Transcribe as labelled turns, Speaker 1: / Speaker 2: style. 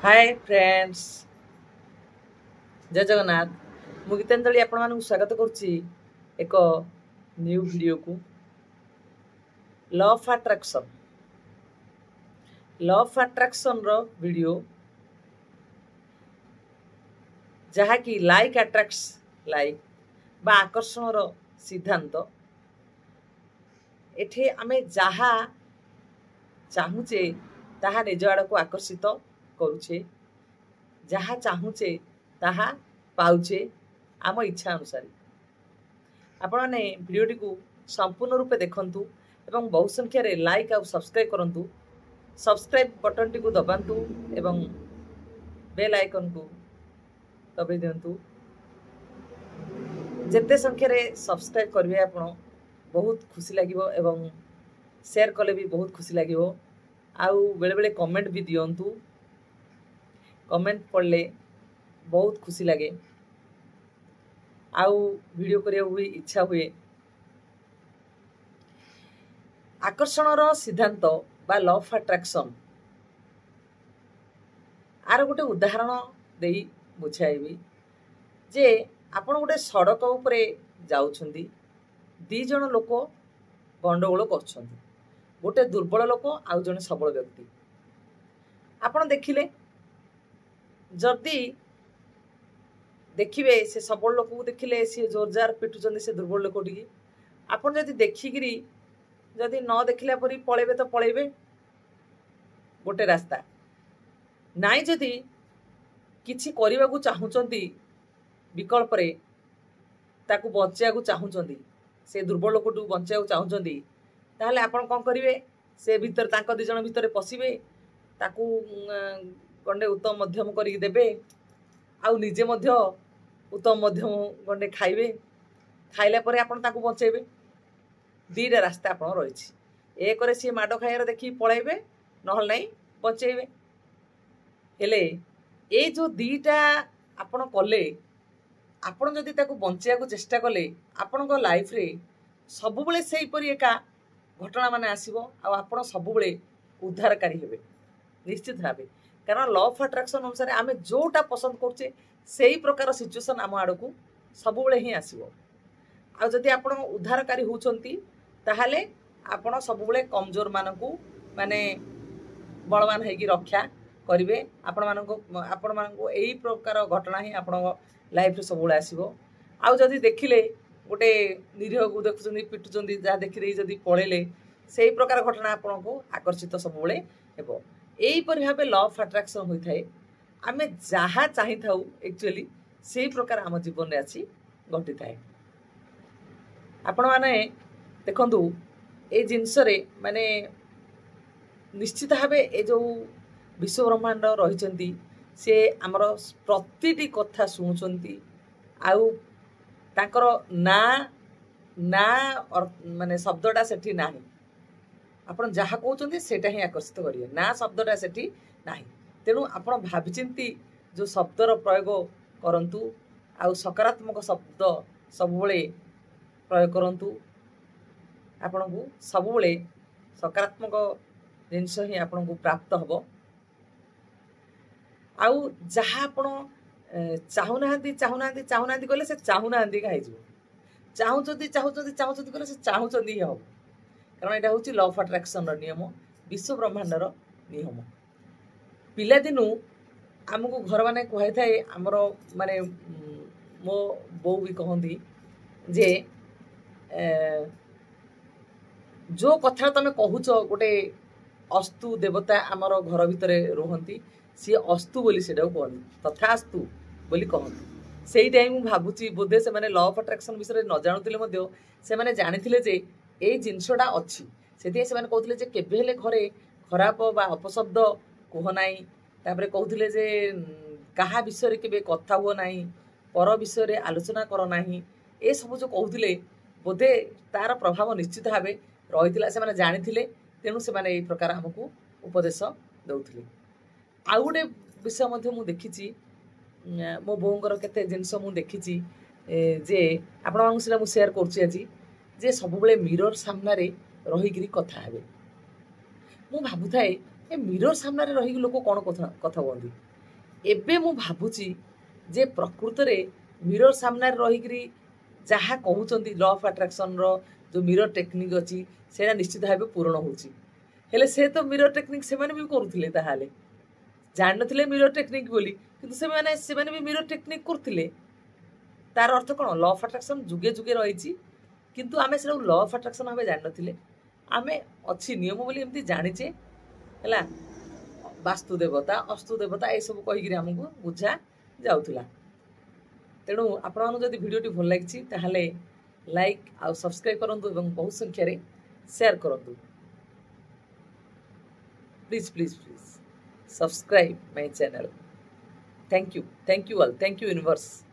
Speaker 1: ହାଏ friends, ଜୟ ଜଗନ୍ନାଥ। ମୁଁ ଗୀତାଞ୍ଜଳି ଆପଣମାନଙ୍କୁ ସ୍ୱାଗତ କରୁଛି ଏକ ନ୍ୟୁ ଭିଡ଼ିଓକୁ। Law of attraction, law of ଆଟ୍ରାକ୍ସନ୍ର ଭିଡ଼ିଓ, ଯାହାକି ଲାଇକ୍ ଆଟ୍ରାକ୍ଟସ୍ ଲାଇକ୍ ବା ଆକର୍ଷଣର ସିଦ୍ଧାନ୍ତ। ଏଠି ଆମେ ଯାହା ଚାହୁଁଛେ ତାହା ନିଜ ଆଡ଼କୁ ଆକର୍ଷିତ କରୁଛେ, ଯାହା ଚାହୁଁଛେ ତାହା ପାଉଛେ ଆମ ଇଚ୍ଛା ଅନୁସାରେ। ଆପଣମାନେ ଭିଡ଼ିଓଟିକୁ ସମ୍ପୂର୍ଣ୍ଣ ରୂପେ ଦେଖନ୍ତୁ ଏବଂ ବହୁ ସଂଖ୍ୟାରେ ଲାଇକ୍ ଆଉ ସବସ୍କ୍ରାଇବ୍ କରନ୍ତୁ। ସବସ୍କ୍ରାଇବ୍ ବଟନ୍ଟିକୁ ଦବାନ୍ତୁ ଏବଂ ବେଲ୍ ଆଇକନ୍କୁ ଦବାଇ ଦିଅନ୍ତୁ। ଯେତେ ସଂଖ୍ୟାରେ ସବସ୍କ୍ରାଇବ୍ କରିବେ ଆପଣ ବହୁତ ଖୁସି ଲାଗିବ ଏବଂ ସେୟାର କଲେ ବି ବହୁତ ଖୁସି ଲାଗିବ। ଆଉ ବେଳେବେଳେ କମେଣ୍ଟ ବି ଦିଅନ୍ତୁ, କମେଣ୍ଟ ପଢ଼ିଲେ ବହୁତ ଖୁସି ଲାଗେ ଆଉ ଭିଡ଼ିଓ କରିବାକୁ ବି ଇଚ୍ଛା ହୁଏ। ଆକର୍ଷଣର ସିଦ୍ଧାନ୍ତ ବା ଲ ଅଫ୍ ଆଟ୍ରାକ୍ସନ୍ ଆର ଗୋଟେ ଉଦାହରଣ ଦେଇ ବୁଝାଇବି ଯେ ଆପଣ ଗୋଟେ ସଡ଼କ ଉପରେ ଯାଉଛନ୍ତି, ଦୁଇ ଜଣ ଲୋକ ଗଣ୍ଡଗୋଳ କରୁଛନ୍ତି, ଗୋଟେ ଦୁର୍ବଳ ଲୋକ ଆଉ ଜଣେ ସବଳ ବ୍ୟକ୍ତି। ଆପଣ ଦେଖିଲେ, ଯଦି ଦେଖିବେ ସେ ସବଳ ଲୋକକୁ ଦେଖିଲେ ସିଏ ଜୋରଜାର ପିଟୁଛନ୍ତି ସେ ଦୁର୍ବଳ ଲୋକଟିକି, ଆପଣ ଯଦି ଦେଖିକିରି ଯଦି ନ ଦେଖିଲା ପରି ପଳେଇବେ ତ ପଳେଇବେ ଗୋଟେ ରାସ୍ତା। ନାଇଁ, ଯଦି କିଛି କରିବାକୁ ଚାହୁଁଛନ୍ତି, ବିକଳ୍ପରେ ତାକୁ ବଞ୍ଚେଇବାକୁ ଚାହୁଁଛନ୍ତି, ସେ ଦୁର୍ବଳ ଲୋକଟିକୁ ବଞ୍ଚେଇବାକୁ ଚାହୁଁଛନ୍ତି, ତାହେଲେ ଆପଣ କ'ଣ କରିବେ? ସେ ଭିତରେ ତାଙ୍କ ଦୁଇ ଜଣ ଭିତରେ ପଶିବେ, ତାକୁ ଗଣ୍ଡେ ଉତ୍ତମ ମଧ୍ୟମ କରିକି ଦେବେ ଆଉ ନିଜେ ମଧ୍ୟ ଉତ୍ତମ ମଧ୍ୟମ ଗଣ୍ଡେ ଖାଇବେ। ଖାଇଲା ପରେ ଆପଣ ତାକୁ ବଞ୍ଚେଇବେ। ଦୁଇଟା ରାସ୍ତା ଆପଣ ରହିଛି। ଏକରେ ସିଏ ମାଡ଼ ଖାଇବାର ଦେଖିକି ପଳେଇବେ, ନହେଲେ ନାହିଁ ବଞ୍ଚେଇବେ। ହେଲେ ଏଇ ଯେଉଁ ଦୁଇଟା ଆପଣ କଲେ, ଆପଣ ଯଦି ତାକୁ ବଞ୍ଚେଇବାକୁ ଚେଷ୍ଟା କଲେ, ଆପଣଙ୍କ ଲାଇଫରେ ସବୁବେଳେ ସେହିପରି ଏକା ଘଟଣା ମାନେ ଆସିବ ଆଉ ଆପଣ ସବୁବେଳେ ଉଦ୍ଧାରକାରୀ ହେବେ ନିଶ୍ଚିତ ଭାବେ। କାରଣ ଲ ଅଫ୍ ଆଟ୍ରାକ୍ସନ୍ ଅନୁସାରେ ଆମେ ଯେଉଁଟା ପସନ୍ଦ କରୁଛେ ସେଇ ପ୍ରକାର ସିଚୁଏସନ୍ ଆମ ଆଡ଼କୁ ସବୁବେଳେ ହିଁ ଆସିବ। ଆଉ ଯଦି ଆପଣ ଉଦ୍ଧାରକାରୀ ହେଉଛନ୍ତି ତାହେଲେ ଆପଣ ସବୁବେଳେ କମଜୋରମାନଙ୍କୁ ମାନେ ବଳବାନ ହେଇକି ରକ୍ଷା କରିବେ। ଆପଣମାନଙ୍କୁ ଏଇ ପ୍ରକାର ଘଟଣା ହିଁ ଆପଣଙ୍କ ଲାଇଫରେ ସବୁବେଳେ ଆସିବ। ଆଉ ଯଦି ଦେଖିଲେ ଗୋଟେ ନିରୀହକୁ ଦେଖୁଛନ୍ତି ପିଟୁଛନ୍ତି, ଯାହା ଦେଖିଦେଇ ଯଦି ପଳେଇଲେ, ସେଇ ପ୍ରକାର ଘଟଣା ଆପଣଙ୍କୁ ଆକର୍ଷିତ ସବୁବେଳେ ହେବ। ଏଇପରି ଭାବେ ଲ ଅଫ୍ ଆଟ୍ରାକ୍ସନ୍ ହୋଇଥାଏ। ଆମେ ଯାହା ଚାହିଁଥାଉ ଆକ୍ଚୁଆଲି ସେଇ ପ୍ରକାର ଆମ ଜୀବନରେ ଆସି ଘଟିଥାଏ। ଆପଣମାନେ ଦେଖନ୍ତୁ ଏଇ ଜିନିଷରେ ମାନେ ନିଶ୍ଚିତ ଭାବେ ଏ ଯେଉଁ ବିଶ୍ୱ ବ୍ରହ୍ମାଣ୍ଡ ରହିଛନ୍ତି ସେ ଆମର ପ୍ରତିଟି କଥା ଶୁଣୁଛନ୍ତି ଆଉ ତାଙ୍କର ନାଁ ନା ମାନେ ଶବ୍ଦଟା ସେଠି ନାହିଁ। ଆପଣ ଯାହା କହୁଛନ୍ତି ସେଇଟା ହିଁ ଆକର୍ଷିତ କରିବେ, ନା ଶବ୍ଦଟା ସେଠି ନାହିଁ। ତେଣୁ ଆପଣ ଭାବିଚିନ୍ତି ଯେଉଁ ଶବ୍ଦର ପ୍ରୟୋଗ କରନ୍ତୁ ଆଉ ସକାରାତ୍ମକ ଶବ୍ଦ ସବୁବେଳେ ପ୍ରୟୋଗ କରନ୍ତୁ। ଆପଣଙ୍କୁ ସବୁବେଳେ ସକାରାତ୍ମକ ଜିନିଷ ହିଁ ଆପଣଙ୍କୁ ପ୍ରାପ୍ତ ହେବ। ଆଉ ଯାହା ଆପଣ ଚାହୁଁନାହାନ୍ତି ଚାହୁଁନାହାନ୍ତି ଚାହୁଁନାହାନ୍ତି କହିଲେ ସେ ଚାହୁଁନାହାନ୍ତି ଏକା ହେଇଯିବ। ଚାହୁଁଛନ୍ତି ଚାହୁଁଛନ୍ତି ଚାହୁଁଛନ୍ତି କହିଲେ ସେ ଚାହୁଁଛନ୍ତି ହିଁ ହେବ। କାରଣ ଏଇଟା ହେଉଛି ଲ ଅଫ୍ ଆଟ୍ରାକ୍ସନ୍ର ନିୟମ, ବିଶ୍ୱ ବ୍ରହ୍ମାଣ୍ଡର ନିୟମ। ପିଲାଦିନୁ ଆମକୁ ଘରମାନେ କୁହାଯାଇଥାଏ, ଆମର ମାନେ ମୋ ବୋଉ ବି କହନ୍ତି ଯେ ଯେଉଁ କଥା ତମେ କହୁଛ, ଗୋଟେ ଅସ୍ତୁ ଦେବତା ଆମର ଘର ଭିତରେ ରୁହନ୍ତି, ସିଏ ଅସ୍ତୁ ବୋଲି ସେଇଟାକୁ କୁହନ୍ତି, ତଥାସ୍ତୁ ବୋଲି କହନ୍ତି। ସେଇଟା ହିଁ ମୁଁ ଭାବୁଛି ବୋଧେ ସେମାନେ ଲ ଅଫ୍ ଆଟ୍ରାକ୍ସନ୍ ବିଷୟରେ ନ ଜାଣୁଥିଲେ ମଧ୍ୟ ସେମାନେ ଜାଣିଥିଲେ ଯେ ଏଇ ଜିନିଷଟା ଅଛି। ସେଥିପାଇଁ ସେମାନେ କହୁଥିଲେ ଯେ କେବେ ହେଲେ ଘରେ ଖରାପ ବା ଅପଶବ୍ଦ କୁହ ନାହିଁ। ତାପରେ କହୁଥିଲେ ଯେ କାହା ବିଷୟରେ କେବେ କଥା ହୁଅ ନାହିଁ, ପର ବିଷୟରେ ଆଲୋଚନା କର ନାହିଁ। ଏସବୁ ଯେଉଁ କହୁଥିଲେ ବୋଧେ ତାର ପ୍ରଭାବ ନିଶ୍ଚିତ ଭାବେ ରହିଥିଲା, ସେମାନେ ଜାଣିଥିଲେ, ତେଣୁ ସେମାନେ ଏଇ ପ୍ରକାର ଆମକୁ ଉପଦେଶ ଦେଉଥିଲେ। ଆଉ ଗୋଟେ ବିଷୟ ମଧ୍ୟ ମୁଁ ଦେଖିଛି, ମୋ ବୋଉଙ୍କର କେତେ ଜିନିଷ ମୁଁ ଦେଖିଛି ଯେ ଆପଣମାନଙ୍କୁ ସେଇଟା ମୁଁ ସେୟାର କରୁଛି ଆଜି, ଯେ ସବୁବେଳେ ମିରର ସାମ୍ନାରେ ରହିକିରି କଥା ହେବେ। ମୁଁ ଭାବୁଥାଏ ଏ ମିରର ସାମ୍ନାରେ ରହିକି ଲୋକ କ'ଣ କଥା କଥା ହୁଅନ୍ତି। ଏବେ ମୁଁ ଭାବୁଛି ଯେ ପ୍ରକୃତରେ ମିରର ସାମ୍ନାରେ ରହିକିରି ଯାହା କହୁଛନ୍ତି ଲ ଅଫ୍ ଆଟ୍ରାକ୍ସନ୍ର ଯେଉଁ ମିରର ଟେକ୍ନିକ୍ ଅଛି, ସେଇଟା ନିଶ୍ଚିତ ଭାବେ ପୂରଣ ହେଉଛି। ହେଲେ ସେ ତ ମିରର ଟେକ୍ନିକ୍ ସେମାନେ ବି କରୁଥିଲେ, ତାହେଲେ ଜାଣିନଥିଲେ ମିରର ଟେକ୍ନିକ୍ ବୋଲି, କିନ୍ତୁ ସେମାନେ ବି ମିରର ଟେକ୍ନିକ୍ କରୁଥିଲେ। ତାର ଅର୍ଥ କ'ଣ? ଲ ଅଫ୍ ଆଟ୍ରାକ୍ସନ୍ ଯୁଗେ ଯୁଗେ ରହିଛି, କିନ୍ତୁ ଆମେ ସେଟାକୁ ଲ ଅଫ୍ ଆଟ୍ରାକ୍ସନ୍ ଭାବେ ଜାଣିନଥିଲେ। ଆମେ ଅଛି ନିୟମ ବୋଲି ଏମିତି ଜାଣିଛେ। ହେଲା, ବାସ୍ତୁ ଦେବତା, ଅସ୍ତୁ ଦେବତା, ଏସବୁ କହିକିରି ଆମକୁ ବୁଝା ଯାଉଥିଲା। ତେଣୁ ଆପଣମାନଙ୍କୁ ଯଦି ଭିଡ଼ିଓଟି ଭଲ ଲାଗିଛି, ତାହେଲେ ଲାଇକ୍ ଆଉ ସବସ୍କ୍ରାଇବ୍ କରନ୍ତୁ ଏବଂ ବହୁତ ସଂଖ୍ୟାରେ ସେୟାର କରନ୍ତୁ। Please, please, please subscribe my channel. Thank you, thank you all, thank you universe.